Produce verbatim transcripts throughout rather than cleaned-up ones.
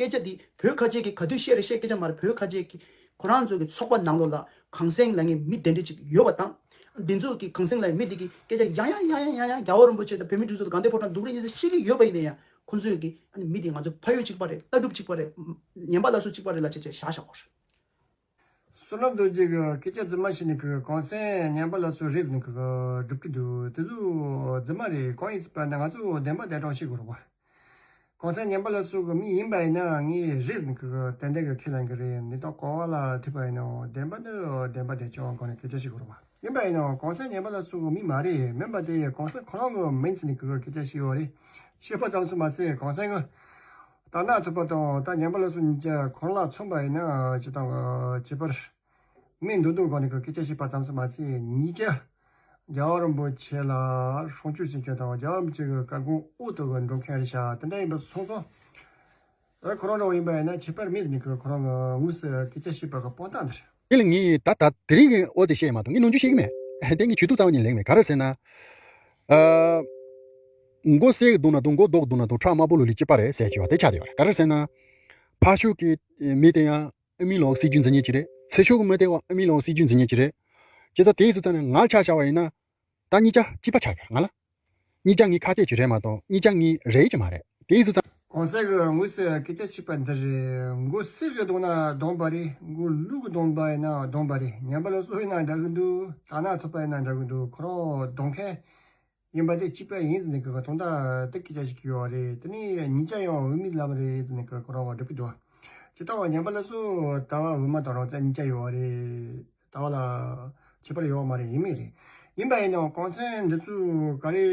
སྐད་ཆ་འདི་བོད་ཁ་ཆེ་གི་ག་དུས་བཤད་རེད་བཤད་སྐད་ཆ་མ་རེད། བོད་ཁ་ཆེ་གི་ཁོ་རང་ཚོ་གི་ཚོགས་པ་ནང་ལོགས་ལ་གངས་སེང་ལབ་མཁན་མི་དེ་འདྲ་ཅིག་ཡོད་པ་དང་། འདི་ཚོ་གི་གངས་སེང་ལབ་མཁན་མི་དེ་གི་སྐད་ཆ་ཡང་ཡང་ཡང་ཡང་ཡང་རྒྱལ་བ་རིན་པོ་ཆེ་དང་བོད་མི་སྒྲིག་འཛུགས་དང་དགའ་ལྡན་ཕོ་བྲང་སྡུག་རུས་གཉིས་ཀ་ཤེས་ཀྱི་ཡོད་པ་ཡིན་ན་ཡང་། ཁོང་ཚོས་ཀྱི་ཨ་ནི་མི་དེ་ང་ཚོ་ཕ་ཡུལ་གཅིག་པ་རེད། ལྟ་གྲུབ་གཅིག་པ་རེད། ཉན་པ་སླར་གསོ་གཅིག་པ་རེད་ལབ་བྱས་བྱས་བཞག་བཞག་གོ། བསོད་ནམས་རྡོ་རྗེ་གི་སྐད་ཆ་རྫུན་མ་བཤད་ནས་གི་གངས་སེང་ཉན་པ་སླར་གསོ་རེད་ཟེར་ནས་གི་སྒྲུབ་ཀྱི་འདུག་དེ་ཚོ་རྫུན་མ་རེད། གང་ཡིན་ཟེར་བ་ན་ང་ཚོ་བདེན་པ་བདེན་དྲང་བཤད་དགོས་རེད་བ། གངས་སེང་ཉན་པ་སླར་གསོ་གི་མི་ཡིན་པ་ཡིན་ན་ངས་རེད་ཟེར་ནས་གི་ཏན་ཏན་གི་ཁས་ལེན་གི་རེད། མི་ཐོག་གོ་བ་ལ་ཐུག་པ་ཡིན་ན་བདེན་པ་འདི་བདེན་པ་བདེན་དྲང་སྒོ་ནས་སྐད་ཆ་བཤད་དགོས་རེད་བ། ཡིན་པ་ཡིན་ནའང་གངས་སེང་ཉན་པ་སླར་གསོ་གི་མི་མ་རེད། མིན་པ་དེ་གངས་སེང་ཁོ་རང་གི་མིང་ཟེར་ནས་གི་སྐད་ཆ་བཤད་ཡོད་རེད། བཤད་པ་ཙམ་ཞིག་མ་ཟད་གངས་སེང་གི་རྟ་ནག་ཚོགས་པ་དང་ད་ཉན་པ་སླར་གསོ་གཉིས་ཀ་ཁོ་རང་ལ་མཚོན་པ་ཡིན་ན་ཅི་དང་གི་ཁྱད་པར་མི་འདུག་འདུག་གོ་ནས་གི་སྐད་ཆ་བཤད་པ་ཙམ་ཞིག་མ་ཟད་གཉིས་ཀ་རྒྱལ་བ་རིན་པོ་ཆེ་ལ་སྲུང་སྐྱོབ་བྱེད་མཁན་དང་རྒྱལ་བ་རིན་པོ་ཆེ་གི་བཀའ་དགོངས་འོག་ཏུ་གི་འགྲོ་མཁན་རེད་ཤག་དེ་འདྲ་ཡིན་པ་སོང་ཙང་། ཨ་ཁོ་རང་འདྲ་བོ་ཡིན་པ་ཡིན་ན་ཁྱད་པར་མེད་ནི་ཁོ་རང་གི་དངོས་སུ་སྐད་ཆ་བཤད་པ་གི་དཔང་རྟགས་འདི་རེད། དེ་ལ་ངས་ད་ད་དེ་རིང་གི་ཨོ་ཙི་བཤད་ཡ་མ་གཏོགས་ངས་ནོར་འཁྲུལ་བཤད་ཀྱི་མེད། དེ་ངས་ཇུས་གཏོགས་རྩ་བ་ཉིད་ལེན་མེད། ག་རེ་ཟེར་ན། ཨ། མགོ་སེར་གི་གདོང་ན་གདོང་། མགོ་རྡོག་གི་གདོང་ན་གདོང་། ཁྲག་དམར་པོ་ལུས་ལི་གཅིག་པ་རེད་ཟེར་གྱི་བ་དེ་ཆགས་བསྡད་ཡོད་རེད། ག་རེ་ཟེར་ན། ཕར་ཕྱོགས་ཀྱི་མི་དེ་ཡང་ཨ་མའི་ལོག་སྲིད་ཇུས་འཛིན་མཁན་ཅིག་རེད། ཚུར་ཕྱོགས་ཀྱི་མི་དེ་ཡང་ཨ་མའི་ལོག་སྲིད་ཇུས་འཛིན་མཁན་ཅིག་རེད། བྱས་ཙང་དེའི་ཟུར་ཙམ་ནས་ང་ཆ་བཞག་པ་ཡིན་ན། ད་གཉིས་ཆ་གཅིག་པ་ཆགས་ཀྱི་རེད་ང་ལ། གཉིས་ཆ་ངའི་ཁ་ཆད་ཅིག་རེད་མ་གཏོགས་གཉིས་ཆ་ངའི་རེད་ཀྱི་མ་རེད། དེའི་ཟུར་ཙམ། གོང་གསལ་གྱི་དངོས་སུ་སྐད་ཆ་བཤད་པ་འདི་རེད། མགོ་སེར་གྱི་གདོང་ན་གདོང་པ་རེད། མགོ་ལུག་གི་གདོང་པ་ཡིན་ན་གདོང་པ་རེད། ཉན་པ་སླར་གསོ་ཡིན་ན་འདྲ་གི་འདུག་རྟ་ནག་ཚོགས་པ་ཡིན་ན་འདྲ་གི་འདུག་ཁོ་རང་གདོང་མཁན་ཡིན་པ་དེ་གཅིག་པ་ཡིན་ཟེར་ནས་གི་དོན་དག་དེ་སྐད་ཆ་བཤད་ཀྱི་ཡོད་རེད། དེ་ནས་གཉིས་ཆ་ཡང་འོས་མི་ལབ་རེད་ཟེར་ནས་གི་ཁོ་རང་བ་སྒྲུབ་ཀྱི་འདུག་ཇི་ལྟ་བ་ཉན་པ་སླར་གསོ་ལྟ་བ་འོས་མ་དང་རང་རྩ་གཉིས་ཆ་ཡོད་རེད། ལྟ་བ་ལ་ཁྱད་པར་ཡོད་མ་རེད། ཡིན་མིན་རེད། ཡིན་པ་ཡིན་ནའང་གོང་ཚད་འདི་ཚོ་ག་རེ་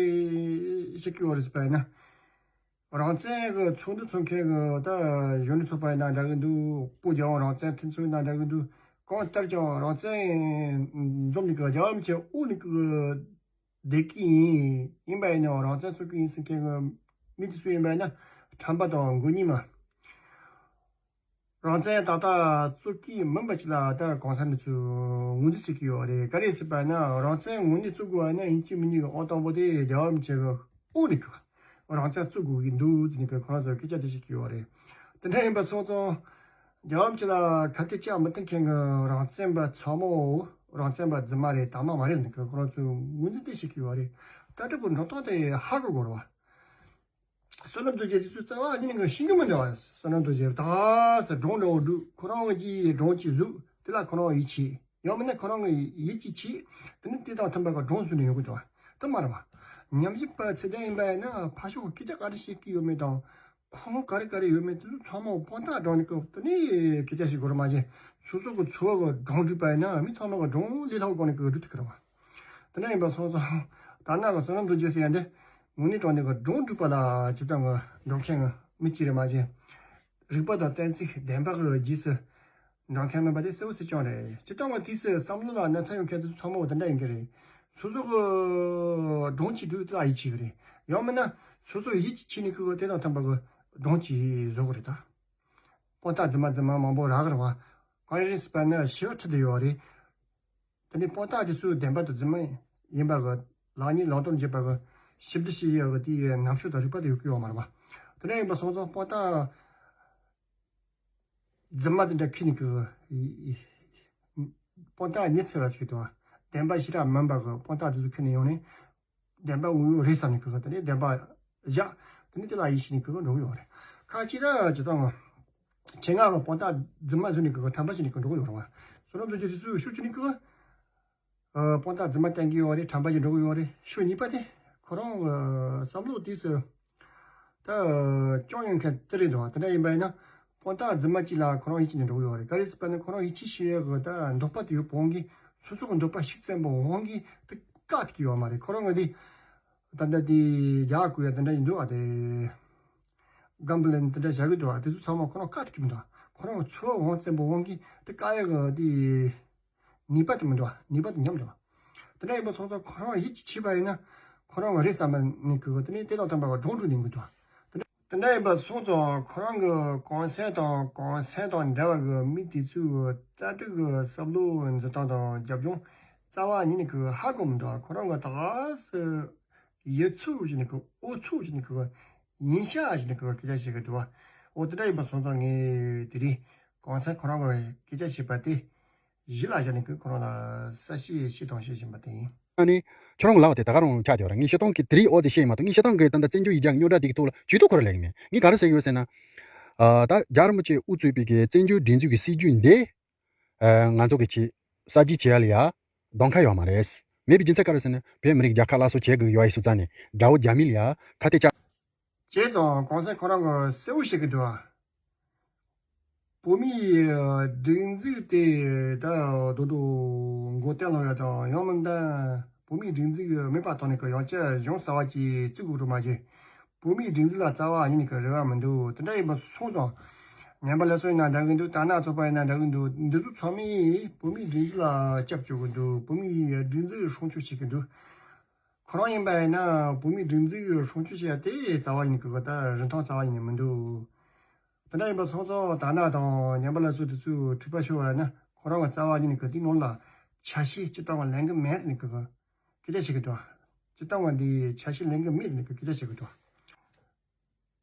བཤད་ཀྱི་ཡོད་རེད་ཟེར་བ་ཡིན་ན། རང་བཙན་གྱི་ཚོགས་འདུ་ཚོགས་མཁན་གྱི་ད་གཞོན་ནུ་ཚོགས་པ་ཡིན་ན་འདྲ་གི་འདུག་སྤོ་རྒྱལ་དབང་རང་བཙན་མཐུན་ཚོགས་ཡིན་ན་འདྲ་གི་འདུག་གང་ལྟར་ཀྱང་རང་བཙན་འཛོམས་ནས་གི་རྒྱལ་བ་རིན་པོ་ཆེ་དབུ་ནས་གི་བསྡད་ཀྱི་ཡིན། ཡིན་པ་ཡིན་ནའང་རང་བཙན་རྩོད་ཀྱི་ཡིན་ཟེར་མཁན་གྱི་མི་དེ་ཚོ་ཡིན་པ་ཡིན་ན་ཁྲམ་པ་དང་མགོ་གཉིས་མ། རང་བཙན་ཏག་ཏག་རྩོད་ཀྱི་མིན་པ་ཅིག་ལ་ད་གོང་ས་འདི་ཚོས་ངོས་འཛིན་བྱེད་ཀྱི་ཡོད་རེད། ག་རེ་ཟེར་བ་ན་རང་བཙན་ངོས་ནས་རྩོད་དགོས་པ་ན་ཡིན་གཅིག་མིན་གཉིས་ཀྱི་ཨོ་དང་པོ་དེ་རྒྱལ་བ་རིན་པོ་ཆེ་གི་དབུ་ནས་གི་རང་བཙན་རྩོད་དགོས་ཀྱི་འདུག་ཟེར་ནས་གི་ཁོ་རང་ཚོས་སྐད་ཆ་དེ་བཤད་ཀྱི་ཡོད་རེད། དེ་འདྲ་ཡིན་པ་སོང་ཙང་རྒྱལ་བ་རིན་པོ་ཆེ་ལ་ཁ་གཏད་བཅག་མི་ཐུབ་མཁན་གྱི་རང་བཙན་པ་ཚང་མ་རང་བཙན་པ་རྫུན་མ་རེད། དག་མ་མ་རེད་ཟེར་ནས་གི་ཁོ་རང་ཚོས་ངོས་འཛིན་དེ་བྱེད་ཀྱི་ཡོད་རེད། ད་ལྟ་བུ་འགྲོ་སྟངས་དེ་ཧ་གོ་དགོས་རེད་བ། བསོད་ནམས་རྡོ་རྗེ་དེ་ཚོའི་རྩ་བ་ཉིད་ནས་ཤེས་ཀྱི་མི་འདུག་བསོད་ནམས་རྡོ་རྗེ་ད་ས་སྒྲུང་འདྲ་བོ་སྒྲུག་ཁོ་རང་གི་སྒྲུང་གཅིག་བཟོས་དེ་ལ་ཁོ་རང་ཡིད་ཆེས། ཡང་མིན་ན་ཁོ་རང་གི་ཡིད་ཀྱི་ཆེས་དེ་ནི་དེ་དང་མཐུན་པ་གི་སྒྲུང་བཟོས་ནས་ཡོང་གི་འདུག་དེ་མ་རེད་བ། ཉམས་ཞིབ་པ་ཚད་ལྡན་ཡིན་པ་ཡིན་ན་ཕར་ཕྱོགས་ཀྱི་སྐད་ཆ་ག་རེ་བཤད་ཀྱི་ཡོད་མེད་དང་ཁུངས་ག་རེ་ག་རེ་ཡོད་མེད་དེ་ཚོ་ཚང་མ་དཔང་རྟགས་བགྲངས་ནས་ཀི་དེ་ནས་སྐད་ཆ་བཤད་དགོས་རེད་མ་གཞི། སོ་སོ་གི་འཚོ་བ་གི་སྒྲུང་བསྒྲིགས་པ་ཡིན་ན་མི་ཚང་མ་གི་སྒྲུང་ལས་སླ་བོ་སྒོ་ནས་ཀི་སྒྲུག་ཐུབ་ཀྱི་རེད་བ། དེ་འདྲ་ཡིན་པ་སོང་ཙང་ད་ནང་གི་བསོད་ནམས་རྡོ་རྗེ་ཟེར་ཡ་འདི་དངོས་གནས་དྲང་གནས་ཀྱི་སྒྲུང་སྒྲུག་པ་ལ་སྤྱིར་བཏང་གི་འགྲོ་མཁན་གྱི་མི་གཅིག་རེད་མ་གཞི། རིག་པ་དང་གཏན་ཚིགས་བདེན་པ་གི་རྗེས་སུ་འབྲང་མཁན་མིན་པ་དེ་གསལ་བོ་ཟེར་ཀྱང་རེད། སྤྱིར་བཏང་གི་དུས་སུ་བསམ་བློ་ལ་ན་ཚ་ཡོང་མཁན་དེ་ཚོ་ཚང་མ་འོ་དེ་འདྲ་ཡིན་གྱི་རེད། སོ་སོ་གི་སྒྲུང་གཅིག་སྒྲུག་དེ་ལ་ཡིད་ཆེས་གི་རེད། ཡང་མིན་ན་སོ་སོ་ཡིད་ཀྱི་ཆེས་ནས་ཀི་དེ་དང་མཐུན་པ་གི་སྒྲུང་གཅིག་བཟོ་གི་རེད་ད། དཔང་རྟགས་རྫུན་མ་རྫུན་མ་མང་པོ་རག་གི་རེད་བ། གང་རེད་ཟེར་བ་ན་ཞི་བ་ཁྲིད་དུ་ཡོད་རེད། དེ་ནས་དཔང་རྟགས་དེ་ཚོའི་བདེན་པ་དང་རྫུན་མ་ཡིན་པ་གི་ལེགས་ཉེས་ལོག་རྟོག་འབྱེད་པ་གི་ཞིབ་འདི་ཞིག་ཡོད་གི་དེའི་རྣམ་དཔྱོད་དང་རིག་པ་དེ་ཡོད་ཀྱི་ཡོད་མ་རེད་བ། དེ་འདྲ་ཡིན་པ་སོང་ཙང་དཔང་རྟགས་རྫུན་མ་དེ་འདྲ་ཁྱེར་ནས་གི་དཔང་རྟགས་ཉི་ཚེ་བ་ཟེར་གི་འདུག་བ། བདེན་པ་ཞེ་དྲག་མིན་པ་གི་དཔང་རྟགས་དེ་ཚོ་ཁྱེར་ནས་ཡོང་ནས། བདེན་པ་དངོས་ཡོད་རེད་བསམ་ནས་ཁོ་ཁ་དེ་ནས་བདེན་པ་བཞག་དེ་ནས་དེ་ལ་ཡིད་ཆེས་ནས་ཁོ་ཁ་འགྲོ་གི་ཡོད་རེད། ཁ་ཅིག་ད་ཇི་ལྟར་ང་ཆེད་མངགས་ཀྱི་དཔང་རྟགས་རྫུན་མ་བཟོས་ནས་ཁོ་ཁྲམ་པ་བྱས་ནས་ཁོ་འགྲོ་གི་ཡོད་རེད་བ། བསོད་ནམས་རྡོ་རྗེ་དེ་ཚོས་ཤུགས་ཆེ་ནས་ཁོ་དཔང་རྟགས་རྫུན་མ་བསྟན་གྱི་ཡོད་རེད། ཁྲམ་པ་བྱས་འགྲོ་གི་ཡོད་རེད། ཤུགས་གཉིས་པ་དེ་ཁོ་རང་གི་བསམ་བློ་དེ་སུ། ད་སྐྱོན་ཡོད་མཁན་དེ་རེད་འདུག་དེ་འདྲ་ཡིན་པ་ཡིན་ན་དཔང་རྟགས་རྫུན་མ་གཅིག་ལ་ཁོ་རང་ཡིད་ཆེས་ནས་འགྲོ་གི་ཡོད་རེད། ག་རེ་ཟེར་བ་ན་ཁོ་རང་ཡིད་ཆེས་བྱེད་ཡག་གི་ད་འདོད་པ་དེ་ཡོད་པ་འོང་གི། སོ་སོ་གི་འདོད་པ་ཤུགས་བཙན་པོ་འོང་གི་དེ་བཀག་ཐུབ་ཀྱི་ཡོད་མ་རེད། ཁོ་རང་གི་དེ་ད་ལྟ་དེ་རྒྱག་དགོས་ཡ་དེ་འདྲ་ཡིན་འདུག་ཨ་དེ་གམ་བུ་ལིན་དེ་འདྲ་བྱ་གི་འདུག་ཨ་དེ་ཚོ་ཚང་མ་ཁོ་རང་བཀག་ཐུབ་ཀྱི་མི་འདུག་ཁོ་རང་གི་འཚོ་བ་འོང་བཙན་པོ་འོང་གི་དེ་བཀག་ཡག་གི་དེ། ནུས་པ་དེ་མི་འདུག་ནུས་པ་དེ་ཉམས་འདུག་དེ་འདྲ་ཡིན་པ་སོང་ཙང་ཁོ་རང་ཡིད་ཀྱི་ཆེས་པ་ཡིན་ན་ཁོ་རང་རེད་བསམ་པ་ནི་གི་དེ་ནི་དེ་དང་མཐུན་པ་སྒྲུང་འགྲོ་ནི་མི་འདུག་དེ་འདྲ་ཡིན་པ་སོང་ཙང་ཁོ་རང་གི་གོང་སེང་དང་གོང་སེང་དང་འདྲ་བ་གི་མི་དེ་ཚོའི་རྩ་དྲུག་གི་བསམ་བློ་འཛིན་སྟངས་དང་རྒྱབ་ལྗོངས་རྩ་བ་ཉིད་ནས་གི་ཧ་གོ་མི་འདུག་ཁོ་རང་གི་ད་ག་སེ་ཡིད་ཚུགས་བཞིན་གི་ཨོ་ཚུགས་བཞིན་གི་ཡིན་ཤག་བཞིན་གི་སྐད་ཆ་བཤད་གི་འདུག་འོ་དེ་འདྲ་ཡིན་པ་སོང་ཙང་ངས་དེ་རིང་གོང་ས་མཁྱེན་རབ་ཀྱིས་སྐད་ཆ་བཤད་པ་དེ་གཞི་ལ་བཞག་ནས་ཁོ་རང་ལ་གསལ་བཤད་ཞུ་དང་ཞུ་བཞིན་པ་དེ་ཡིན། ཨ་ནི། ཁྱོད་རང་ལབ་པ་དེ་ད་ག་རང་ཆགས་བསྡད་ཡོད་རེད། ངས་སྤྱིར་བཏང་གི་དེ་རིང་འོ་ཙམ་བཤད་མ་གཏོགས། ངས་སྤྱིར་བཏང་གི་ད་ལྟ་བཙན་བྱོལ་ཡིག་རྒྱུགས་རྙོག་དྲ་དེ་གི་ཐོག་ལ་ཇུས་གཏོགས་ཁོ་རང་ལབ་ཀྱི་མེད། ངས་ག་རེ་ཟེར་གྱི་ཡོད་ཟེར་ན། ཨ། ད་རྒྱལ་བ་རིན་པོ་ཆེས་དབུ་གཙོས་པའི་གི་བཙན་བྱོལ་སྒྲིག་འཛུགས་ཀྱི་སྲིད་བྱུས་འདི། ཨ། ང་ཚོ་གི་ཆེད་གསར་བརྗེ་བྱེད་ཡ་ལ་ཡ་གདོང་ཁ་ཡོད་མ་རེད། མེད་པའི་རྒྱུ་མཚན་ག་རེ་ཟེར་ན། བོད་མི་རིགས་རྒྱལ་ཁ་སླར་གསོ་བྱེད་དགོས་ཡོད་ཡིན་སོང་ཙང་ནས་དགྲ་བོ་རྒྱ་མི་ལ་ཡ་ཁ་གཏད་བཅག་བྱས་ཙང་གོང་ས་ཁོ་རང་གིས་གསལ་བོ་བཤད་ཀྱི་འདུག་ཨ། བོད་མིའི་སྒྲིག་འཛུགས་དེ་ད་རྡོག་རྡོག་མགོ་བཏོན་ལོག་ཡ་དང་། ཡང་མིན་ད་བོད་མིའི་སྒྲིག་འཛུགས་མེད་པ་བཏང་ནས་ཀྱི་ཡང་བསྐྱར་གཞུང་གསར་བ་ཅིག་བཙུགས་དགོས་རེད་མ་གཞི། བོད་མིའི་སྒྲིག་འཛུགས་ལ་རྩ་བ་ཉིད་ནས་ཀྱི་རེ་བ་མི་འདུག་དེ་འདྲ་ཡིན་པ་སོང་ཙང་། ཉམས་པ་སླར་གསོ་ཡིན་ན་འདྲ་གི་འདུག་དར་ནག་ཚོགས་པ་ཡིན་ན་འདྲ་གི་འདུག་འདི་ཚོ་ཚང་མས་བོད་མིའི་སྒྲིག་འཛུགས་ལ་སྐྱབས་བཅོལ་གི་འདུག་བོད་མིའི་སྒྲིག་འཛུགས་སྲུང་སྐྱོབ་བྱེད་ཀྱི་འདུག་ཁོ་རང་ཡིན་པ་ཡིན་ན་བོད་མིའི་སྒྲིག་འཛུགས་སྲུང་སྐྱོབ་བྱེད་ཡ་དེ་རྩ་བ་ཉིད་ནས་ཀྱི་ད་རིན་ཐང་རྩ་བ་ཉིད་ནས་མི་འདུག་དེ་འདྲ་ཡིན་པ་སོང་ཙང་དར་ནག་དང་ཉམས་པ་སླར་གསོ་དེ་ཚོས་འཁྲུག་པ་ཤོར་བ་ན་ཁོ་རང་གི་རྩ་བ་ཉིད་ནས་ཀྱི་དེའི་ནང་ལ་ཆ་ཤས་སྤྱིར་བཏང་བ་ལེན་གི་མེད་ཟེར་ནས་ཀྱི་སྐད་ཆ་བཤད་ཀྱི་འདུག་སྤྱིར་བཏང་བ་འདི་ཆ་ཤས་ལེན་གི་མེད་ཟེར་ནས་ཀྱི་སྐད་ཆ་བཤད་ཀྱི་འདུག་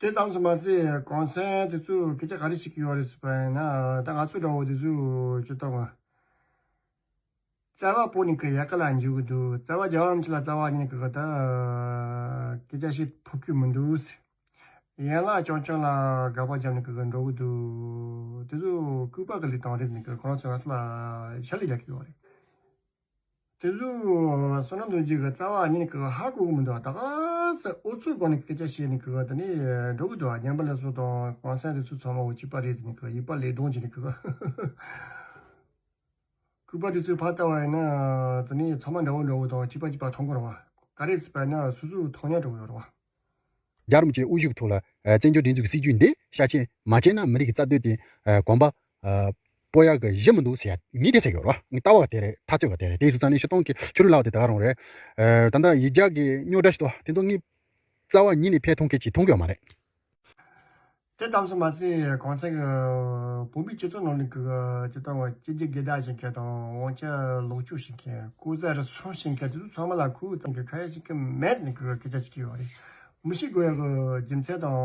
དེ་ཙམ་དུ་མ་ཟད་གོང་ས་དེ་ཚོས་སྐད་ཆ་ག་རེ་བཤད་ཀྱི་ཡོད་རེད་ཟེར་བ་ཡིན་ན། ད་ང་ཚོ་འདྲ་བོ་དེ་ཚོས་སྤྱིར་བཏང་བ། རྩ་བ་བོད་ནས་ཀྱི་ཡལ་ག་ལ་འཇུག་གི་འདུག་རྩ་བ་རྒྱལ་བ་རིན་པོ་ཆེ་ལ་རྩ་བ་ཉིད་ནས་ཀྱི་ད་སྐད་ཆ་བཤད་ཕོད་ཀྱི་མི་འདུག་ཡན་ལག་རྐྱང་རྐྱང་ལ་དགག་པ་བརྒྱབ་ནས་ཀྱི་འགྲོ་གི་འདུག་དེ་ཚོ་ལྐུགས་པ་གི་ལས་སྟངས་རེད་ནས་ཀྱི་ཁོ་རང་ཚོས་ང་ཚོ་ལ་ཞལ་ལས་རྒྱག་གི་ཡོད་རེད། དེ་ཚོ་བསོད་ནམས་རྡོ་རྗེ་གི་རྩ་བ་ཉིད་ནས་ཀྱི་ཧ་གོ་གི་མི་འདུག་ད་ག་ས་ཨུ་ཚུགས་སྒོ་ནས་སྐད་ཆ་བཤད་ནས་ཀྱི་དེ་ནས་འགྲོ་གི་འདུག་ཉམས་པ་སླར་གསོ་དང་གོང་ས་དེ་ཚོ་ཚང་མ་འོ་གཅིག་པ་རེད་ཟེར་ནས་ཀྱི་ཡིག་པ་ལས་གདོང་བྱས་ནས་ཀྱི། ལྐུགས་པ་དེ་ཚོས་ཕར་ལྟ་བ་ཡིན་ན་དེ་ནས་ཚང་མ་འདྲ་བོ་འདྲ་བོ་དང་གཅིག་པ་གཅིག་པ་མཐོང་གི་རེད་བ། ག་རེ་ཟེར་བ་ཡིན་ན་སོ་སོའི་མཐོང་ཉམས་འགྲོ་གི་ཡོད་རེད་བ། རྒྱལ་བ་རིན་པོ་ཆེའི་དབུ་བཞུགས་ཐོག་ལ་བཙན་བྱོལ་སྒྲིག་འཛུགས་ཀྱི་སྲིད་བྱུས་འདི་ཤར་ཕྱིན་མ་བྱས་ན་མི་རིགས་ཀྱི་རྩ་དོན་དེ་གོམ་པ་སྤོ་ཡག་གི་གཞི་མི་འདུག་ཟེར་ཡ་མི་དེ་ཟེར་གི་ཡོད་རེད་བ། ངས་ལྟ་བ་དེ་རེད། ཐག་གཅོད་པ་དེ་རེད། དེ་སོང་ཙང་ནས་སྤྱིར་བཏང་གི་ཁྱོད་རང་ལབ་པ་དེ་ད་ག་རང་རེད། ད་ལྟ་ཡིག་རྒྱུགས་ཀྱི་རྙོག་དྲ་ཞིག་འདུག་བ། དེ་ཚོ་ངས་རྩ་བ་ཉིད་ནས་ཕན་ཐོགས་མཁན་ཅིག་མཐོང་གི་ཡོད་མ་རེད། དེ་ཙམ་དུ་མ་ཟད་གོང་ས་གི་བོད་མིའི་སྤྱི་ཚོགས་ནང་ནས་ཀྱི་སྤྱིར་བཏང་བ་སྐྱིད་ཀྱི་དགེ་རྒྱ་ཞིག་མཁན་དང་དབང་ཆ་ལོག་སྤྱོད་ཞིག་མཁན། ལྐོག་ཟ་རུལ་སུངས་ཞིག་མཁན་དེ་ཚོ་ཚང་མ་ལ་ཁུ་ཚང་གི་ཁ་ཡ་ཞིག་གི་མེད་ནས་ཀྱི་སྐད་ཆ་ཞིག་ཡོད་རེད། མི་ཤི་དགོས་ཡ་གི་རྒྱུ་མཚན་དང་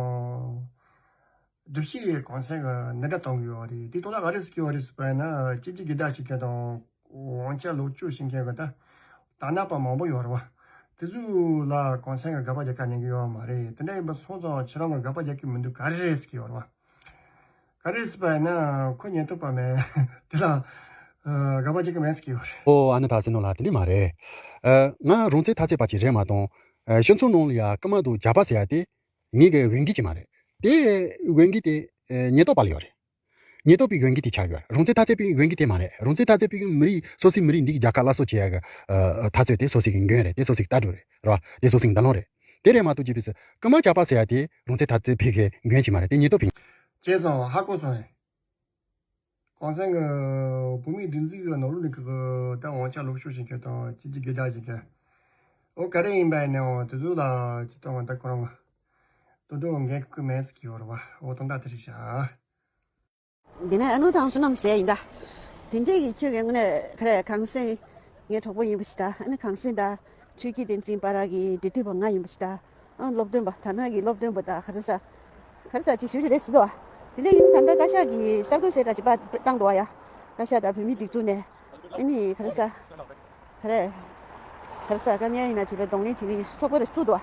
སྒྲུབ་བྱེད་གོང་ས་གི་འདི་འདྲ་གཏོང་གི་ཡོད་རེད། དེ་ཐོག་ལ་ག་རེ་ཟེར་གྱི་ཡོད་རེད་ཟེར་བ་ཡིན་ན། སྐྱིད་ཀྱི་དགེ་རྒྱ་ཞིག་མཁན་དང་། དབང་ཆ་ལོག་སྤྱོད་བྱེད་མཁན་གྱི་ད་དར་ནག་པ་མང་པོ་ཡོད་རེད་བ། དེ་ཚོ་ལ་གོང་ས་གི་དགག་པ་རྒྱག་ཁ་ཉན་གི་ཡོད་མ་རེད། དེ་འདྲ་ཡིན་པ་སོང་ཙང་ཁྱེད་རང་གི་དགག་པ་རྒྱག་གི་མི་འདུག་ག་རེ་རེད་ཟེར་གི་ཡོད་རེད་བ། ག་རེ་ཟེར་བ་ཡིན་ན་ཁོ་ཉན་ཐོས་པ་མེད། དེ་ལ་དགག་པ་རྒྱག་གི་མེད་ཟེར་གི་ཡོད་རེད། ཨོ་ཨ་ནི་ད་ཟེར་ནོ་ལ་དེ་འདྲ་མ་རེད། ང་རང་ཚོའི་ཐ་ཚིག་པ་ཅིག་རེད་མ་གཏོགས། སྤྱི་ཚོགས་ནང་ལ་ཡ་རྐུན་མ་དང་ཇག་པ་ཟེར་ཡ་དེ་ངེད་ཀྱི་འོས་འགན་ཅིག་མ་རེད། དེ་འོས་འགན་དེ་ཉེན་རྟོག་པ་ལ་ཡོད་རེད། ཉེན་རྟོག་པའི་འོས་འགན་དེ་ཆགས་ཡོད་རེད། རང་བཙན་འཐབ་རྩོད་པའི་འོས་འགན་དེ་མ་རེད། རང་བཙན་འཐབ་རྩོད་པའི་མི་རིགས་སོ་སོའི་མི་རིགས་འདི་གི་རྒྱལ་ཁ་སླར་གསོ་བྱེད་ཡ་གི་འཐབ་རྩོད་དེ་སོ་སོའི་འགན་རེད། དེ་སོ་སོའི་ལྟ་གྲུབ་རེད། རེད་བ། དེ་སོ་སོའི་འདུན་ལམ་རེད། དེ་རེད་མ་གཏོགས་ཅི་ཕི་སི་རྐུན་མ་ཇག་པ་ཟེར་ཡ་དེ་རང་བཙན་འཐབ་རྩོད་པའི་གི་འགན་ཅིག་མ་རེད། དེ་ཉེན་རྟོག་པའི། བྱས་ཙང་ཧ་གོ་སོང་ངས། གོང་ས་གི་བོད་མིའི་སྒྲིག་འཛུགས་ཀྱི་ནང་ལོགས་ནས་ཀྱི་ད་དབང་ཆ་ལོག་སྤྱོད་བྱེད་མཁན་དང་སྤྱི་སྤྱོད་སྒེར་བདག་བྱེད་མཁན། འོ་ག་རེ་ཡིན་པ་ཡིན་ནའང་དེ་ཚོ་ལ་ཅི་ལྟ་བ་ད་ཁོ་རང་དོ་དོ་འགན་ཁུར་མེད་ཟེར་གྱི་ཡོད་རེད་བ། འོ་དོན་དག་དེ་རེད་ཤག་དེ་ནས་ཨ་ནུ་དང་བསོད་ནམས་ཟེར་ཡིན་ད། དེ་འདྲས་ཀྱི་ཁྱོད་ཀྱི་དངོས་གནས་ག་རེ་གངས་སེང་ངའི་གྲོགས་པོ་ཡིན་པ་ཞིག་ད། ཨ་ནི་གངས་སེང་ད། ཆོས་ཀྱི་བསྟན་འཛིན་པ་ར་གི་འབྲེལ་མཐུད་པ་ང་ཡིན་པ་ཞིག་ད། ཨ་སློབ་སྟོན་པ་ད་ནང་གི་སློབ་སྟོན་པ་ད་ག་རེ་ཟ། ག་རེ་ཟ་ཅིག་ཞུ་གི་རེད་ཟེར་དོ། དེ་ནས་ཡིན་ད་ལྟ་བཀའ་ཤག་གི་གསར་འགོད་གསལ་བསྒྲགས་ཅིག་པ་བཏང་འདུག་བ་ཡ། བཀའ་ཤག་ད་བོད་མིའི་སྒྲིག་འཛུགས་ནས། ཨ་ནི་ག་རེ་ཟ། ག་རེ། ག་རེ་ཟ་དཀའ་ངལ་ཡིན་ན་ཅིག་ལ་གདོང་ལེན་བྱེད་ཀྱི་ཡིན་ཚོགས་པ་རེ་བཙུགས་འདུག་བ།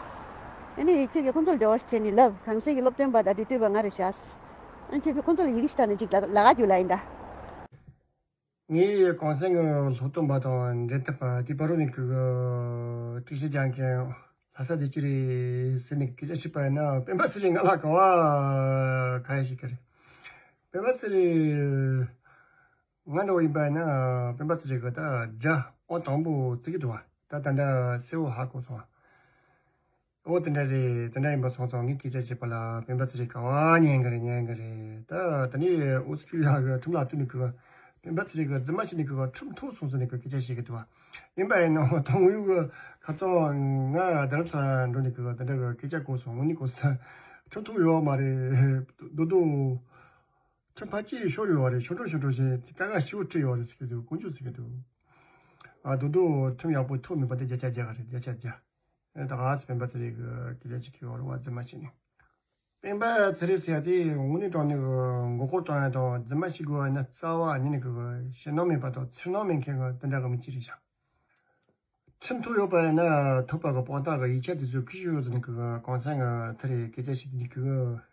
ཨ་ནི་ཁྱོད་ཀྱིས་ཁོང་ཚོར་འབྲེལ་བ་བྱས་ནས་ལབ། གངས་སེང་གི་སློབ་སྟོན་པ་ད་འབྲེལ་མཐུད་པ་ང་རེད་ཤག་ཨ་ཁྱོད་ཀྱིས་ཁོང་ཚོ་ལ་ཡི་གེ་ཞིག་བཏང་ནས་ཅིག་ལ་ལ་ག་རྒྱུ་ལ་ཡིན་ད། ངས་གངས་སེང་གི་སློབ་སྟོན་པ་དང་འབྲེལ་མཐུད་པ་དེ་བར་དུ་ནས་ཀྱི་དཀྲུག་ཤིང་རྒྱག་མཁན་ལྷ་ས་དེ་ཅི་རེད་ཟེར་ནས་སྐད་ཆ་བཤད་པ་ཡིན་ན། སྤེན་པ་ཚེ་རིང་ང་ལ་ག་བ་ག་ཡ་ཞིག་གི་རེད། སྤེན་པ་ཚེ་རིང་ང་འདྲ་བོ་ཡིན་པ་ཡིན་ན་སྤེན་པ་ཚེ་རིང་གི་ད་དགྲ་ཨོ་དང་པོ་བརྩི་གི་འདུག་བ། ད་ད་ལྟ་གསལ་བོ་ཧ་གོ་སོང་བ། ཨོ་དེ་འདྲ་རེད། དེ་འདྲ་ཡིན་པ་སོང་ཙང་ངས་སྐད་ཆ་བཤད་པ་ལ་སྤེན་པ་ཚེ་རིང་ག་བ་ཉན་གི་རེད། ཉན་གི་རེད། ད་ད་ནི་ཨུ་ཚུགས་ཡག་གི་ཁྲིམས་ལ་བསྟུན་ནས་གི་སྤེན་པ་ཚེ་རིང་གི་རྫུན་མ་བཤད་ནས་གི་ཁྲིམས་ཐོག་སོང་ཟེར་ནས་གི་སྐད་ཆ་བཤད་གི་འདུག་བ། ཡིན་པ་ཡིན་ནའང་དོན་ཡོད་གི་ཁ་སང་ང་རྡ་རམ་ས་ལ་འགྲོ་ནས་གི་དེ་འདྲ་གི་སྐད་ཆ་གོ་སོང་། དངོས་གནས་གོ་ས་ཁྲིམས་ཐོག་ཡོད་མ་རེད། རྡོག་རྡོག་ཁྲིམས་ཕར་ཕྱིན་ཤོར་ཡོད་རེད། ཆུང་འགྲོ་ཆུང་འགྲོ་བྱས་དཀའ་ངལ་ཞེ་པོ་འཕྲད་ཡོད་རེད་ཟེར་གི་འདུག་དཀོན་མཆོག་ཟེར་གི་འདུག་ཨ་རྡོག་རྡོག་ཁྲིམས་ཡག་པོ་ཐོག་མེད་པ་དེ་བརྒྱ་ཆ་བརྒྱ་ག་རེད། བརྒྱ་ཆ་བརྒྱ། ཨེ་ད་ག་སེ་སྤེན་པ་ཚེ་རིང་གི་སྐད་ཆ་ཅིག་གི་འོག་རུ་བ་རྫུན་མ་བྱས་ནས། སྤེན་པ་ཚེ་རིང་ཟེར་ཡ་དེ་དངོས་གནས་དྲང་གནས་ཀྱི་མགོ་སྐོར་གཏོང་ཡ་དང་རྫུན་མ་བཤད་དགོས་པ་ཡིན་ན། རྩ་བ་ཉིད་ནས་ཀྱི་ཞེད་སྣང་མེད་པ་དང་འཚེར་སྣང་མེད་མཁན་གྱི་དེ་འདྲ་གི་མི་གཅིག་རེད་ཤག་ཁྲིམས་ཐོག་ཡོད་པ་ཡིན་ན་ཐོབ་པ་གི་དཔང་རྟགས་གི་ཡིག་ཆ་དེ་ཚོ་ཁྱི་ཤོར་ཟེར་ནས་ཀྱི་གོང་ས་གི་དེ་རེད། སྐད་ཆ་བཤད་དེ་ནས་ཀྱི་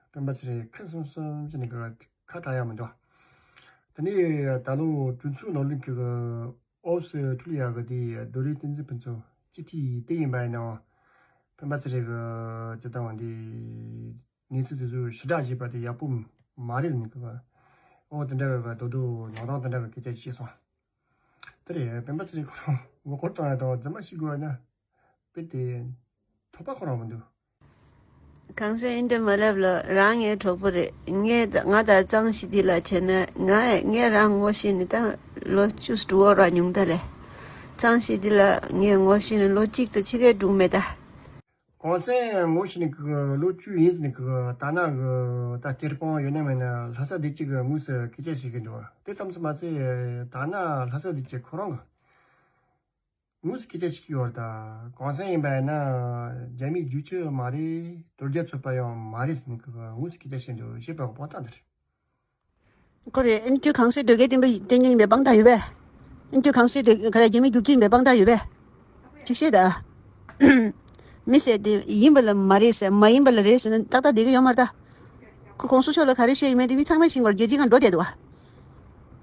སྤེན་པ་ཚེ་རིང་ཁེངས་སུམ་སུམ་བྱས་ནས་ཀྱི་ཁ་གྲག་ཡ་མི་འདུག་དེ་ནས་ད་ལོ་གྲོས་ཚོགས་ནང་ལོགས་ཀྱི་ཨོ་སི་ཁྲུ་ལི་ཡ་གི་དེ་རྡོ་རིང་བསྟན་འཛིན་ཕུན་ཚོགས་སྤྱི་འཐུས་དེ་ཡིན་པ་ཡིན་ནའང་སྤེན་པ་ཚེ་རིང་གི་ཇི་ལྟ་བ་འདི་གནས་ཚུལ་དེ་ཚོ་ཕྱི་བསྒྲགས་བྱས་པ་དེ་ཡག་པོ་མ་རེད་ཟེར་ནས་ཀྱི་ཨོ་དེ་འདྲ་གི་རྡོག་རྡོག་ནང་རང་དེ་འདྲ་གི་སྐད་ཆ་བཤད་སོང་། དེ་རེད། སྤེན་པ་ཚེ་རིང་ཁོ་རང་མགོ་སྐོར་གཏོང་ཡ་དང་རྫུན་མ་བཤད་དགོས་ཡ་ན་དཔེ་དེ་ཐོབ་པ་ཁོ་རང་མི་འདུག་གངས་སེང་ཨིན་དྲ་མ་ལབ་ལ། རང་ངའི་གྲོགས་པོ་རེད། ངས་ད་ང་དང་གཙང་ཞི་བདེ་ལ་བྱས་ན་ང་ངས་རང་ངོ་ཤེས་ནི་ད་ལོ་བཅུ་དྲུག་འོ་ར་ཉུང་ད་ལས། གཙང་ཞི་བདེ་ལ་ངས་ངོ་ཤེས་ནི་ལོ་གཅིག་དང་ཕྱེད་ཀའི་དྲུག་མེད་ད། གངས་སེང་ངོ་ཤེས་ནི་གི་ལོ་བཅུ་ཡིན་ཟེར་ནི་གི་ད་ནང་གི་ད་སྟེར་སྤང་ཡོད་ན་མེད་ན་ལྷ་ས་བདེ་སྐྱིད་གི་དངོས་སུ་སྐད་ཆ་བཤད་གི་འདུག་དེ་ཙམ་དུ་མ་ཟད་ད་ནང་ལྷ་ས་བདེ་སྐྱིད་ཁོ་རང་གི་དངོས་སུ་སྐད་ཆ་བཤད་ཀྱི་ཡོད་རེད་ད། གངས་སེང་ཡིན་པ་ཡིན་ན་རྒྱ་མིའི་རྒྱུག་ཁྱི་མ་རེད། དོལ་རྒྱལ་ཚོགས་པ་ཡང་མ་རེད་ཟེར་ནས་ཀྱི་དངོས་སུ་སྐད་ཆ་བཤད་འདུག་ཞེས་པའི་དཔང་རྟགས་འདི་རེད། ཁོ་རེ་ཨིན་ཁྱོད་གངས་སེང་དོལ་རྒྱལ་བསྟན་པ་བསྟན་མཁན་ཡིན་པའི་དཔང་རྟགས་ཡོད་པས། ཨིན་ཁྱོད་གངས་སེང་དོལ་ག་རེ་རྒྱ་མིའི་རྒྱུག་ཁྱི་ཡིན་པའི་དཔང་རྟགས་ཡོད་པས། ཅིག་བཤད་ད། མི་ཟེར་དེ་ཡིན་པ་ལ་མ་རེད་ཟེར་མ་ཡིན་པ་ལ་རེད་ཟེར་ན་ཏག་ཏག་བསྡད་ཀྱི་ཡོད་མ་རེད་ད། ཁོ་གོང་ས་མཆོག་ལ་ག་རེ་བཤད་ཡོད་མེད་དེ་མི་ཚང་མས་ཤེས་ཀྱི་ཡོད་རེད། རྒྱལ་སྤྱིའི་སྒང་འགྲོ་བསྡད་འདུག་བ།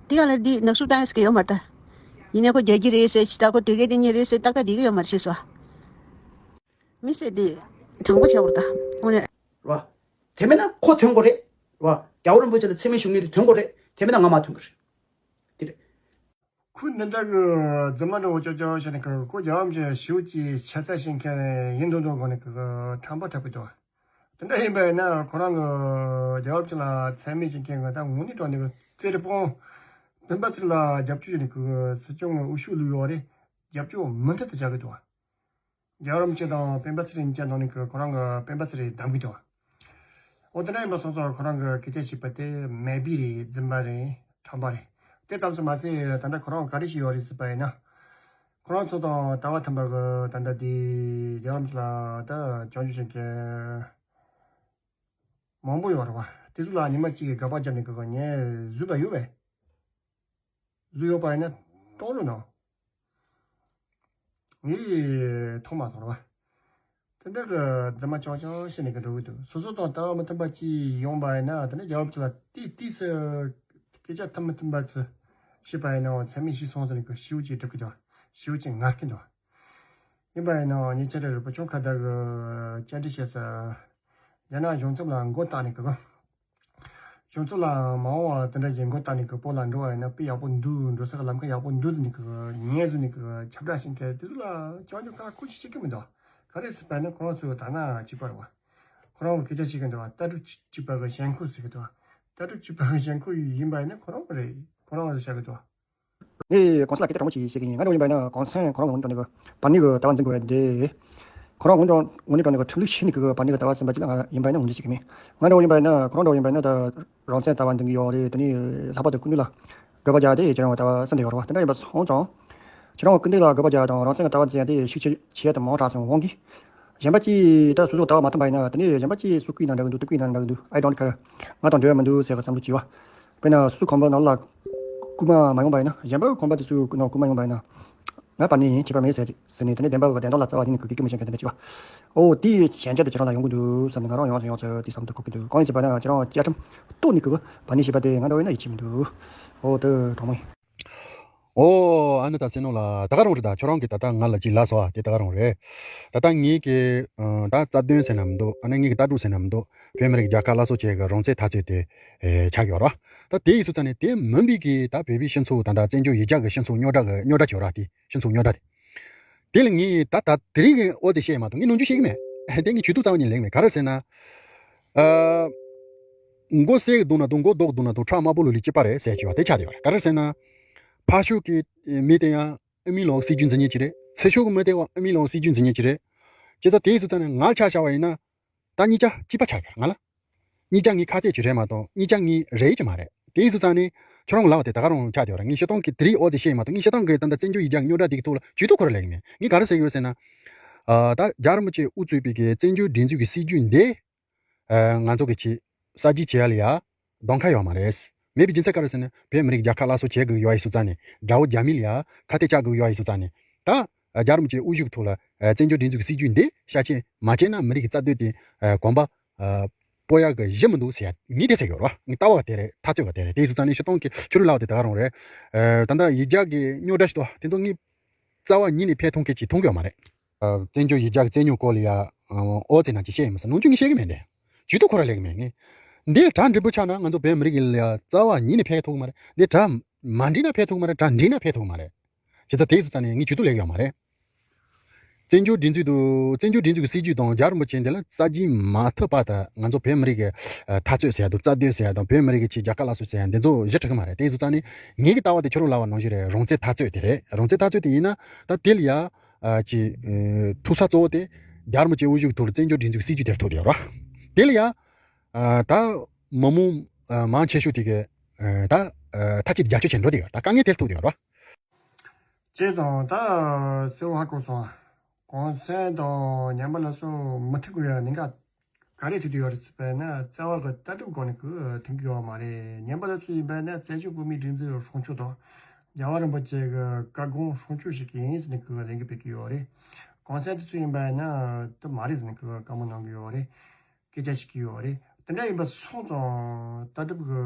དེ་ག་ལ་འདི་ནག་སུབ་བཏང་ཡ་ཟེར་གྱི་ཡོད་མ་རེད་ད། ཡིན་ནའི་ཁོ་རྒྱལ་གྱི་རེད་ཟེར། ཇི་ལྟར་ཁོ་དོལ་རྒྱལ་དེ་ཉིད་རེད་ཟེར་ཏག་ཏག་བསྡད་ཀྱི་ཡོད་མ་རེད། ཤེས་སོང་བ། མི་ཟེར་དེ་དྲང་པོ་བྱ་བར་ད་དངོས་གནས། རེད་བ། དེ་མིན་ན་ཁོ་ཐོན་དགོས་རེད། རེད་བ། རྒྱལ་བ་རིན་པོ་ཆེ་ལ་མཚན་སྨད་ཞུ་མཁན་དེ་ཐོན་དགོས་རེད། དེ་མིན་ན་ང་མ་ཐོན་གི་རེད། དེ་རེད། ཁོས་འདི་འདྲ་གི་རྫུན་མ་འདྲ་བོ་ཅོ་ཅོ་བྱས་ནས་ཁོ་རྒྱལ་བ་རིན་པོ་ཆེ་ཞེ་པོ་ཅིག་ཆེ་ཚད་བཤད་མཁན་ཡིན་མདོག་མདོག་གོ་ནས་ཁོ་ཁྲམ་པ་འཁྲབ་གི་འདུག་དེ་འདྲ་ཡིན་པ་ཡིན་ན་ཁོ་རང་གི་རྒྱལ་བ་རིན་པོ་ཆེ་ལ་མཚན་སྨད་བྱེད་མཁན་གི་ད་དངོས་གནས་དྲང་གནས་གི་གཏེར་སྤོང་སྤེན་པ་ཚེ་རིང་ལ་རྒྱབ་སྐྱོར་བྱས་ནས་ཁོ་སྲིད་སྐྱོང་གི་འོས་ཤོག་བླུགས་ཡོད་རེད། རྒྱབ་སྐྱོར་མུ་མཐུད་དུ་བྱ་གི་འདུག་རྒྱལ་བ་རིན་པོ་ཆེ་དང་སྤེན་པ་ཚེ་རིང་གཉིས་ཀ་ནང་ནས་ཁོ་རང་གི་སྤེན་པ་ཚེ་རིང་བདམས་གི་འདུག་འོ་དེ་འདྲ་ཡིན་པ་སོང་ཙང་ཁོ་རང་གི་སྐད་ཆ་བཤད་པ་དེ་མེད་པ་རེད། རྫུན་པ་རེད། ཁྲམ་པ་རེད། དེ་ཙམ་དུ་མ་ཟད་ད་ལྟ་ཁོ་རང་ག་རེ་བྱས་ཡོད་རེད་ཟེར་བ་ཡིན་ན། ཁོ་རང་ཚོ་དང་ལྟ་བ་མཐུན་པ་གི་ད་ལྟ་དེ་རྒྱལ་བ་རིན་པོ་ཆེ་ལ་ད་སྐྱོན་བརྗོད་བྱེད་མཁན་མང་པོ་ཡོད་རེད་བ། དེ་ཚོ་ལ་ཉི་མ་གཅིག་གི་དགག་པ་བརྒྱབ་ནས་གི་ངས་བཟོས་པ་ཡོད་པས། བཟོས་ཡོད་པ་ཡིན་ན་གཏོང་རོགས་གནང་། ངས་མཐོང་མ་སོང་ར་བ། དེ་འདྲ་གི་རྫུན་མ་རྐྱང་རྐྱང་བཤད་ནས་གི་འགྲོ་གི་འདུག་སོ་སོ་དང་ལྟ་བ་མི་མཐུན་པ་ཅིག་ཡོང་པ་ཡིན་ན་དེ་འདྲ་རྒྱལ་བ་ཚོ་ལ་ཏིས་ཏིས་སུ་སྐད་ཆ་ཐབས་མི་མཐུན་པ་ཚོ་བཤད་པ་ཡིན་ནའང་མཚན་སྨད་བྱས་སོང་ཟེར་ནས་གི་ཞེ་པོ་ཅིག་སྒྲུབ་གི་འདུག་ཞེ་པོ་ཅིག་ངར་གི་འདུག་ཡིན་པ་ཡིན་ནའང་ངས་ཁྱེད་རང་རིན་པོ་ཆུང་ཁ་བརྡ་གི་བཅར་འདྲི་བྱས་སུ་རྒྱ་ནག་གཞུང་ཚབ་ལ་མགོ་བཏགས་ནས་གི་གཞུང་ཚབ་ལ་མ་འོངས་པ་དེ་འདྲ་ཞིག་མགོ་བཏགས་ནས་ཀྱི་བོད་ལ་འགྲོ་བ་ཡིན་ན་དཔེ་ཡག་པོ་འདུག་འགྲོ་ས་གི་ལམ་ཁ་ཡག་པོ་འདུག་ཟེར་ནས་ཀྱི་ངས་བཟོས་ནས་ཀྱི་ཁྱབ་བསྒྲགས་བྱེད་མཁན་དེ་ཚོ་ལ་ཅང་ཅང་ཁ་ཁུ་ཅིག་བྱེད་ཀྱི་མི་འདུག་ག་རེ་ཟེར་བ་ཡིན་ན་ཁོ་རང་ཚོ་ད་ན་གཅིག་པ་རེད་བ། ཁོ་རང་གི་སྐད་ཆ་བཤད་ཀྱི་འདུག་བ། ལྟ་གྲུབ་གཅིག་པ་གི་ཞེན་ཁོག་ཟེར་གྱི་འདུག་བ། ལྟ་གྲུབ་གཅིག་པ་གི་ཞེན་ཁོག་ཡིན་པ་ཡིན་ན་ཁོ་རང་རེད། ཁོ་རང་ལ་བཤད་ཀྱི་འདུག་བ། ངས་གོང་ས་ལ་སྐད་ཆ་དྲང་མོ་ཅིག་བཤད་ཀྱི་ཡིན། ང་འདྲ་བོ་ཡིན་པ་ཡིན་ན་གོང་ས་ཁོ་རང་ངོ་ནས་དྲང་གནས་ཀྱི་བར་གནས་ཀྱི་ལྟ་བ་འཛིན་དགོས་པ་འདི། ཁོ་རང་ངོ་འདྲ་ངོ་ནས་དྲང་གནས་ཀྱི་ཁྲིམས་ལུགས་ཤེས་ནས་ཀྱི་བར་གནས་ཀྱི་ལྟ་བ་འཛིན་པ་ཅིག་ལ་ང་ཡིན་པ་ཡིན་ན་ངོ་འཛིན་བྱེད་ཀྱི་མེད། ང་འདྲ་བོ་ཡིན་པ་ཡིན་ན་ཁོ་རང་འདྲ་བོ་ཡིན་པ་ཡིན་ན་ད་རང་བཙན་ལྟ་བ་འཛིན་གྱི་ཡོད་རེད། དེ་ནས་ལྷག་པར་དུ་སྐུ་མདུན་ལ་དགག་པ་རྒྱག་དེ་ཁྱེད་རང་གི་ལྟ་བ་གསལ་འདེབས་ཡོད་རེད་བ། དེ་འདྲ་ཡིན་པ་སོང་ཙང་། ཁྱེད་རང་གི་སྐུ་མདུན་ལ་དགག་པ་རྒྱག་དང་རང་བཙན་གྱི་ལྟ་བ་འཛིན་ཡ་དེ་ཤུགས་ཆེ་ཆེ་དང་མང་དྲགས་སོང་འོང་གི། གཞན་པ་ཅིག་ད་སོ་སོ་ལྟ་བ་མ་མཐུན་པ་ཡིན་ན་དེ་ནས་གཞན་པ་ཅིག་སུ་སྐུ་ཡིན་ན་འདྲ་གི་འདུག་སུ་སྐུ་ཡིན་ན་འདྲ་གི་འདུག I don't care. ང་དང་འབྲེལ་བ་མི་འདུག་ཟེར་གི་བསམ་བློ་ཅིག་ཡོད་བ། དཔེར་ན་སུ་གོམ་པ་ནང་ལ་སྐུལ་མ་མ་ཡོང་པ་ཡིན་ན། གཞན་པ་གོམ་པ་དེ་ཚོའི་ནང་སྐུལ་མ་ཡོང་པ་ཡིན་ན། ང་བར་ནས་ཡིན་ཁྱད་པར་མེད་ཟེར་ཟེར་ནས་དེ་ནས་བདེན་པ་གི་བདེན་དོན་ལ་རྩ་བ་ཉིད་ནས་གུས་གུས་མི་ཤེས་མཁན་དེ་འདྲ་ཅིག་བ། ཨོ་དེའི་ཞན་ཆ་དེ་ཁྱེད་རང་ལ་ཡོང་གི་འདུག་བསམ་ནས་ང་རང་ཡོང་ཡོང་ཚོད་དེ་བསམ་དུ་གོ་གི་འདུག་གང་ཡིན་ཟེར་བ་ན་ཁྱེད་རང་བཅའ་ཁྲིམས་གཏུགས་ནས་གི་བར་ནས་བྱས་པ་དེ་ང་འདྲ་བོ་ཡིན་ན་ཡིད་ཆེས་མི་འདུག་ཨོ་དེ་གྲོགས་མོ་ཡིན། ཨོ་ཨ་ནི་ད་སེ་ནོ་ལ་ད་ག་རང་རེད། ད་ཁྱོད་རང་གིས་ད་ལྟ་ང་ལ་ཅིག་ལབ་སོང་བ་དེ་ད་ག་རང་རེད། ད་ལྟ་ངེད་ཀྱི་ད་རྩ་དོན་ཟེར་ན་མི་འདུག་ཨ་ནི་ངེད་ཀྱི་ལྟ་གྲུབ་ཟེར་ན་མི་འདུག་བོད་མི་རིགས་རྒྱལ་ཁབ་སླར་གསོ་བྱེད་ཀྱི་རང་བཙན་འཐབ་རྩོད་དེ་ཆགས་ཀྱི་ཡོད་རེད་བ། ད་དེ་ཡིན་སོང་ཙང་ནས་དེ་མིན་པའི་གི་ད་བོད་པའི་སྤྱི་ཚོགས་ད་ལྟ་བཙན་བྱོལ་ཡུལ་གྱར་གྱི་སྤྱི་ཚོགས་རྙོག་དྲ་གི་རྙོག་དྲ་ཅིག་ཡོད་རེད་བ། དེ་སྤྱི་ཚོགས་རྙོག་དྲ་དེ། དེ་ལ་ངས་ད་ད་དེ་རིང་གི་ཨོ་ཙི་བཤད་མ་གཏོགས་ངས་ནམ་རྒྱུན་བཤད་ཀྱི་མེད། དེ་ངས་ཇུས་གཏོགས་རྩ་བ་ཉིད་ལེན་མེད། ག་རེ་ཟེར་ན། ཨ། མགོ་སེར་གྱི་འདུག་ན་འདུག་མགོ་རྡོག་གི་འདུག་ན་འདུག་ཁྲག་དམར་པོ་ལུག་ལུག་གཅིག་པ་རེད་ཟེར་གྱི་བ་དེ་ཆགས་བསྡད་ཡོད་རེད། ག་རེ་ཟེར་ན། ཕར་ཕྱོགས་ཀྱི་མི་དེ་ཡང་ཨ་མི་ལོག་སྲིད་ཇུས་འཛིན་མཁན་ཅིག་རེད། ཚུར་ཕྱོགས་ཀྱི་མི་དེ་ཡང་ཨ་མི་ལོག་སྲིད་ཇུས་འཛིན་མཁན་ཅིག་རེད། བྱས་ཙང་དེ་ཡིན་སོང་ཙང་ནས་ང་ཆ་བཞག་པ་ཡིན་ན། ད་གཉིས་ཆ་གཅིག་པ་ཆགས་ཀྱི་རེད་ང་ལ། གཉིས་ཆ་ངའི་ཁ་གཏད་ཅིག་རེད་མ་གཏོགས་གཉིས་ཆ་ངའི་རེད་ཅིག་མ་རེད། དེ་ཡིན་སོང་ཙང་ནས་ཁྱོད་རང་གི་ལབ་པ་དེ་ད་ག་རང་ཆགས་བསྡད་ཡོད་རེད། ངས་སྤྱིར་བཏང་གི་དེ་རིང་ཨོ་ཙི་བཤད་མ་གཏོགས་ངས་སྤྱིར་བཏང་གི་ད་ལྟ་བཙན་བྱོལ་ཡུལ་གྱར་རྙོག་དྲ་དེ་གི་ཐོག་ལ་ཇུས་གཏོགས་ཁོ་རང་ལེན་གྱི་མེད། ངས་ག་རེ་ཟེར་གྱི་ཡོད་ཟེར་ན། ཨ། ད་རྒྱལ་བ་རིན་པོ་ཆེ་དབུ་གཙོས་པའི་གི་བཙན་བྱོལ་སྒྲིག་འཛུགས་ཀྱི་སྲིད་ཇུས་འདི། ཨ་ང་ཚོ་གི་ཆེད་གསར་བརྗེ་བྱེད་ཡ་ལ་ཡ་གདོང་ཁ་ཡོད་མ་རེད། མེད་པའི་རྒྱུ་མཚན་ག་རེ་ཟེར་ན། བོད་མི་རིགས་རྒྱལ་ཁ་སླར་གསོ་བྱེད་དགོས་ཡོད་ཡིན་སོང་ཙང་ནས། དགྲ་བོ་རྒྱ་མི་ལ་ཡ་ཁ་གཏད་གཅོག་དགོས་ཡོད་ཡིན་སོང་ཙང་ནས། ད་རྒྱལ་བ་རིན་པོ་ཆེའི་དབུ་བཞུགས་ཐོག་ལ་ཨ་བཙན་བྱོལ་སྒྲིག་འཛུགས་ཀྱི་སྲིད་ཇུས་འདི་ཤར་ཕྱིན་མ་བྱས་ན། མི་རིགས་ཀྱི་རྩ་དོན་དེ་ཨ་གོམ་པ་ཨ་སྤོ་ཡག་གི་གཞི་མི་འདུག་ཟེར་ཡ། ངས་དེ་ཟེར་གྱི་ཡོད་རེད་བ། ངའི་ལྟ་བ་དེ་རེད། ཐག་གཅོད་པ་དེ་རེད། དེ་ཡིན་སོང་ཙང་ནས་སྤྱིར་བཏང་གི་ཆོས་རིག་ལབ་པ་དེ་ད་ག་རང་རེད། ཨ་ད་ལྟ་ཡིག་བརྒྱ་གི་རྙོག་དྲ་ཞིག་འདུག་བ། དེ་ཚོ་ངས་རྩ་བ་ཉིད་ནས་ཕན་ཐོགས་མཁན་ཅིག་མཐོང་གི་ཡོད་མ་རེད། ཨ་བཙན་བྱོལ་ཡིག་བརྒྱ་གི་རྩོད་རྙོག་སྐོར་ལ་ཡ་ཨ་ཨོ་ཙི་ན་ཅིག་བཤད་ཡིན་མ་ཟད། ནམ་རྒྱུན་ངས་བཤད་གི་མེད་དེ། ཇུས་གཏོགས་ཁོ་ར་ལས་གི་མེད། ངས་འདི་གྲ་འགྲིག་པོ་ཆགས་ན་ང་ཚོ་བོད་མི་རིགས་ལ་ཡ་རྩ་བ་ཉིད་ནས་ཕན་ཐོགས་གི་མ་རེད། འདི་གྲ་མ་འགྲིག་ན་ཕན་ཐོགས་གི་མ་རེད། གྲ་འགྲིག་ན་ཕན་ཐོགས་གི་མ་རེད། བྱས་ཙང་དེ་ཡིན་སོང་ཙང་ནས་ངས་ཇུས་གཏོགས་ལས་གི་ཡོད་མ་རེད། བཙན་བྱོལ་སྒྲིག་འཛུགས་དང་། བཙན་བྱོལ་སྒྲིག་འཛུགས་ཀྱི་སྲིད་ཇུས་དང་རྒྱལ་བ་རིན་པོ་ཆེ་འདི་ལ་གསར་བརྗེ་མ་ཐུབ་བར་དུ་ང་ཚོ་བོད་མི་རིགས་ཀྱི་ཨ་འཐབ་རྩོད་ཟེར་ཡ་དང་། རྩ་དོན་ཟེར་ཡ་དང་། བོད་མི་རིགས་ཀྱི་ཆེད་རྒྱལ་ཁ་སླར་གསོ་ཟེར་ཡ་འདི་ཚོ་གཞི་གྲུབ་ཀྱི་མ་རེད། དེ་ཡིན་སོང་ཙང་ནས་ངེད་ཀྱི་ལྟ་བ་དེ་ཁྱོད་རང་ལབ་པ་ནང་བཞིན་རེད། རང་བཙན་འཐབ་རྩོད་དེ་རེད། རང་བཙན་འཐབ་རྩོད་དེ་ཡིན་ན་ད་དེ་ལ་ཡ་ཨ་ཅིག་ཨ་ཐུག་ས་གཙོ་བོ་དེ་རྒྱལ་བ་རིན་པོ་ཆེའི་དབུ་བཞུགས་ཐོག་ལ་བཙན་བྱོལ་སྒྲིག་འཛུགས་སྲིད་ཇུས་དེར་ཐུག་བསྡད་ཡོད་རེད་བ། དེ་ལ་ཡ་ཨ་ད་མི་མང་ཨ་མང་ཆེ་ཤོས་དེ་གི་ཨ་ད་ཨ་མཐའ་གཅིག་ཏུ་རྒྱབ་སྐྱོར་བྱེད་འགྲོ་བསྡད་ཡོད་རེད། ད་དཀའ་ངལ་དེར་ཐུག་བསྡད་ཡོད་རེད་བ། བྱས་ཙང་ད་གསལ་བོ་ཧ་གོ་སོང་ཨ། གོང་ས་མཆོག་དང་ཉམས་པ་སླར་གསོ་མི་ཐུག་གི་ཡོད་ནི་ག་ག་རེ་ཐུག་གི་ཡོད་རེད་ཟེར་བ་ཡིན་ན། རྩ་བ་གི་ལྟ་གྲུབ་སྒང་ནས་གི་ཐུག་གི་ཡོད་མ་རེད། ཉམས་པ་སླར་གསོ་ཡིན་པ་ཡིན་ན་བཙན་བྱོལ་བོད་མིའི་སྒྲིག་འཛུགས་སྲུང་སྐྱོབ་དང་། རྒྱལ་བ་རིན་པོ་ཆེ་གི་བཀའ་དགོངས་སྲུང་སྐྱོབ་བྱེད་མཁན་ཡིན་ཟེར་ནས་གི་ལས་འགུལ་སྤེལ་གི་ཡོད་རེད། གོང་ས་དེ་ཚོ་ཡིན་པ་ཡིན་ན་དེ་མ་རེད་ཟེར་ནས་གི་བཀའ་མོལ་གནང་གི་ཡོད་རེད། སྐད་ཆ་བཤད་ཀྱི་ཡོད་རེད། དེ་འདྲ་ཡིན་པ་སོང་ཙང་ལྟ་གྲུབ་ཀྱི་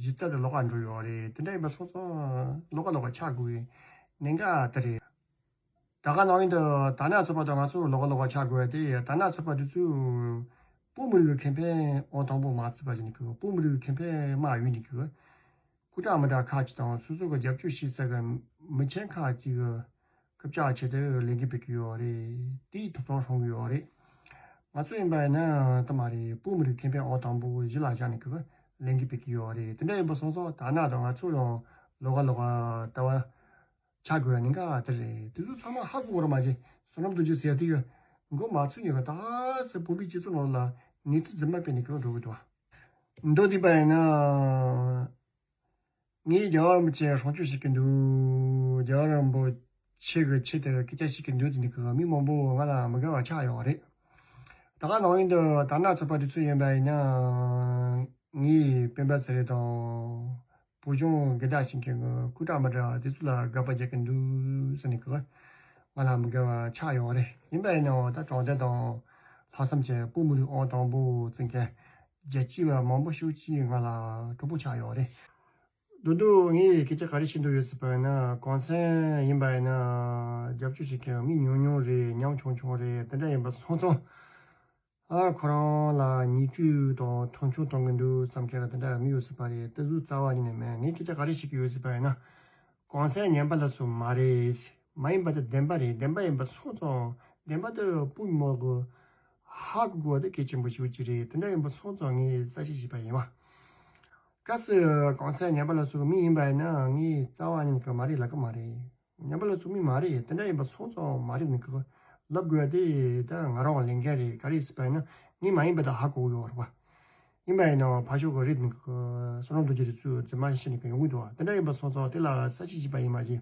གཞི་རྩ་དེ་ལོགས་ཀ་འགྲོ་ཡོད་རེད། དེ་འདྲ་ཡིན་པ་སོང་ཙང་ལོགས་ཀ་ལོགས་ཀ་ཆགས་དགོས་པའི་གནད་འགག་དེ་རེད། ད་ག་ནང་བཞིན་དུ་དར་ནག་ཚོགས་པ་དང་ང་ཚོ་ལོགས་ཀ་ལོགས་ཀ་ཆགས་དགོས་པ་དེ། དར་ནག་ཚོགས་པ་དེ་ཚོས་བོད་མི་རིགས་ཀྱི་ཁེ་ཕན་ཨང་དང་པོ་མ་བརྩིས་པ་བྱས་ནས་གི། བོད་མི་རིགས་ཀྱི་ཁེ་ཕན་མ་ཡོད་ནས་གི། སྐུ་དྲག་མི་དྲག་ཁག་ཅིག་དང་སོ་སོ་གི་རྒྱབ་སྐྱོར་བྱེད་ས་གི་མི་ཆེན་ཁག་ཅིག་གི་རྐུབ་བཀྱག་ཆེད་དུ་ལས་འགུལ་སྤེལ་གྱི་ཡོད་རེད། དེའི་ཐོབ་ཐང་སྲུང་གི་ཡོད་རེད། ང་ཚོ་ཡིན་པ་ཡིན་ན་དེ་མ་རེད། བོད་མི་རིགས་ཁེ་ཕན་ཨང་དང་པོ་གཞི་ལ་བཞག་ནས་གི་ལས་འགུལ་སྤེལ་གྱི་ཡོད་རེད། དེ་འདྲ་ཡིན་པ་སོང་ཙང་དར་ནག་དང་ང་ཚོ་ཡང་ལོགས་ཀ་ལོགས་ཀ་ལྟ་བ་ཆགས་དགོས་པའི་གནད་འགག་དེ་རེད། དེ་ཚོ་ཚང་མ་ཧ་གོ་དགོས་ར་མ་བྱེད། བསོད་ནམས་རྡོ་རྗེ་ཟེར་ཡ་དེ་གི་མགོ་མ་ཚོས་ནས་གི་ད་སེ་བོད་པའི་སྤྱི་ཚོགས་ནང་ལ་གནས་ཚུལ་རྫུན་མ་སྤེལ་ནས་གི་འགྲོ་གི་འདུག་བ། མདོར་བསྡུས་པ་ཡིན་ན། ངས་རྒྱལ་བ་རིན་པོ་ཆེ་སྲུང་སྐྱོབ་བྱེད་ཀྱི་འདུག་རྒྱལ་བ་རིན་པོ་ཆེ་གི་ཆེད་དུ་སྐད་ཆ་བཤད་ཀྱི་འདུག་ཟེར་ནས་གི་མི་མང་པོ་ང་ལ་མི་དགའ་བ་ཆགས་ཡོད་རེད། ད་ག་ནང་བཞིན་དུ་དར་ནག་ཚོགས་པ་དེ་ཚོ་ཡིན་པ་ཡིན་ན། ངའི་སྤེན་པ་ཚེ་རིང་དང་བོད་གཞུང་སྒེར་བདག་བྱེད་མཁན་གྱི་སྐུ་དྲག་མི་དྲག་དེ་ཚོ་ལ་དགག་པ་རྒྱག་གི་འདུག་ཟེར་ནས་གི་ང་ལ་མི་དགའ་བ་ཆགས་ཡོད་རེད། ཡིན་པ་ཡིན་ནའང་ད་དྲང་བདེན་དང་ལྷག་བསམ་གྱི་བོད་མི་རིགས་ཨང་དང་པོ་བརྩི་མཁན་རྒྱལ་གཅེས་པ་མང་པོ་ཤོས་ཅིག་ང་ལ་གྲོགས་པོ་ཆགས་ཡོད་རེད། མདོར་བསྡུས་ངས་སྐད་ཆ་ག་རེ་བཤད་འདོད་ཡོད་ཟེར་བ་ཡིན་ན། གོང་ས་ཡིན་པ་ཡིན་ན་རྒྱབ་སྐྱོར་བྱེད་མཁན་མི་ཉུང་ཉུང་རེད། ཉམ་ཆུང་ཆུང་རེད། དེ་འདྲ་ཡིན་པ་སོང་ཙང་། ཨ་ཁོ་རང་ལ་བརྙས་བཅོས་དང་མཐོང་ཆུང་གཏོང་གི་འདུག་བསམ་མཁན་དེ་འདྲ་མི་ཡོད་སྲིད་པ་རེད། དེ་ཚོ་རྩ་བ་ཉིད་ནས་མེད། ངས་སྐད་ཆ་ག་རེ་བཤད་ཀྱི་ཡོད་ཟེར་བ་ཡིན་ན། གོང་ས་ཉམས་པ་སླར་གསོ་མ་རེད། མ་ཡིན་པ་དེ་བདེན་པ་རེད། བདེན་པ་ཡིན་པ་སོང་ཙང་བདེན་པ་དེ་བོད་མི་མང་གི་ཧ་གོ་དགོས་པ་དེ་གལ་ཆེན་པོ་ཞིག་ཅིག་རེད། དེ་འདྲ་ཡིན་པ་སོང་ཙང་ངས་གསལ་བཤད་བྱས་པ་ཡིན་བ། གལ་སྲིད་གོང་ས་ཉམས་པ་སླར་གསོ་གི་མི་ཡིན་པ་ཡིན་ན་ངས་རྩ་བ་ཉིད་ནས་མ་རེད་ལབ་ཀྱི་མ་རེད། ཉམས་པ་སླར་གསོ་མི་མ་རེད། དེ་འདྲ་ཡིན་པ་སོང་ཙང་མ་རེད་ནི་གི་ལབ་དགོས་ཡ་དེ་ད་ང་རང་ལས་འགན་རེད། ག་རེ་ཟེར་བ་ཡིན་ན་ངས་མ་ཡིན་པ་ད་ཧ་གོ་ཡོད་རེད་བ། ཡིན་པ་ཡིན་ནའང་ཕར་ཕྱོགས་ཀྱི་རིགས་འདི་གི་བསོད་ནམས་རྡོ་རྗེ་དེ་ཚོས་རྫུན་མ་བཤད་ནས་གི་ཡོང་གི་འདུག་བ། དེ་འདྲ་ཡིན་པ་སོང་ཙང་དེ་ལ་གསལ་བཤད་བྱས་པ་ཡིན་མ་གཞི།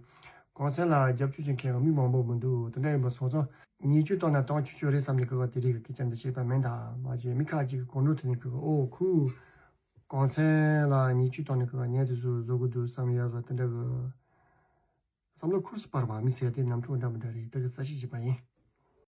གོང་ས་ལ་རྒྱབ་སྐྱོར་བྱེད་མཁན་གི་མི་མང་པོ་མི་འདུག་དེ་འདྲ་ཡིན་པ་སོང་ཙང་བརྙས་བཅོས་བཏང་ན་བཏང་ཆོག་ཆོག་རེད་བསམ་ནས་གི་དེ་རིགས་ཀྱི་སྐད་ཆ་འདི་བཤད་པ་མིན་ད། མ་གཞི་མི་ཁ་ཅིག་གི་གོ་འགྲོ་ཐོན་ནས་གི་ཨོ་ཁུ། གོང་ས་ལ་བརྙས་བཅོས་བཏང་ནས་གི་ཉན་དེ་ཚོ་བཟོ་གི་འདུག་བསམ་ཡ་གི་དེ་འདྲ་གི་བསམ་བློ་ཁུར་སུ་སྤར་བ་མི་ཟེར་དེ་ནམ་ཐོག་འདྲ་མི་འདྲ་རེད། དེ་གི་གསལ་བཤད་བྱས་པ་ཡིན།